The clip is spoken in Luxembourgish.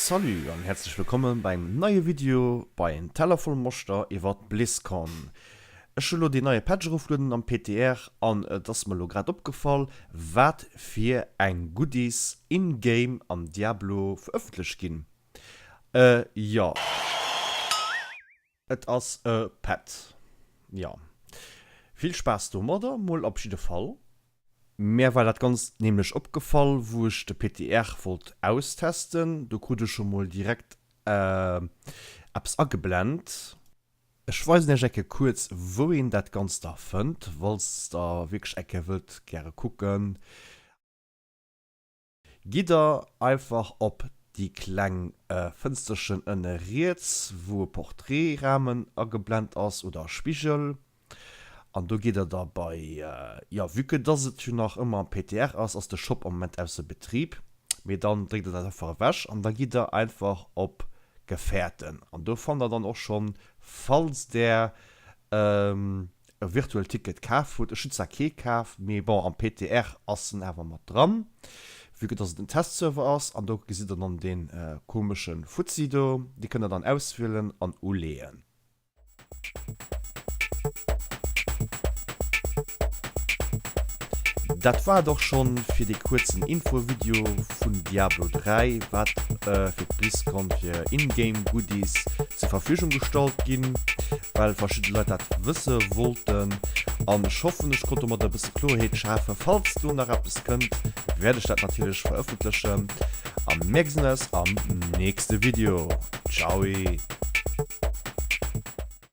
Salut an häerzlech wëllkommen beim neie Video bei En Teller voll Moschter iwwert BlizzCon. Ech hu lo deen neie Patch erofgelueden am PTR an et ass mer lo grad opgefall wat fir eng Goodies in game am Diablo verëffentlecht ginn. Jo. Et ass e Pet. Jo. Vill Spaass domadder mol op jidde Fall. Mär war dat Ganzt nämlech opgefall wou ech de PTR wollt austesten. Do krut ech scho mol direkt eppes ageblend. Ech weisen iech eng Kéier kuerz wou een dat Ganzt da fënnt, falls der wierklech eng Kéier wëllt gäre kucken. Gitt der einfach op déi kleng Fënsterchen ënne riets, wou e Portrait-Rahmen ageblent ass oder e Spigel, an do gitt der da bei, jo, vue que dass et jo nach ëmmer am PTR ass, ass de Shop am Moment ausser Betrib, mee dann dréckt der dat einfach ewech an da gitt der einfach op Gefährten an do fannt der dann och schonn, falls där e virtuellt Ticket kaf huet. Ech hunn zwar kee kaf, mee bon, am PTR ass en awer mat dran, vue que dass et en Testserver ass. An do gesitt der dann dee komesche Fuzzi do, dee kënnt der dann auswielen an uleeën. Dat war et och schonn fir dee kuerzen Infovideo vun Diablo 3, wat fir d'BlizzCon fir In-Game Goodies zur Verfügung gestallt ginn, well verschidde Leit dat wësse wollten. An ech hoffen, ech konnt domat e bësse Kloerheet schafen. Falls do nach eppes kënnt, wäert ech dat natierlech verëffentlechen. A mir gesinn eis am nächste Video. Ciaoi!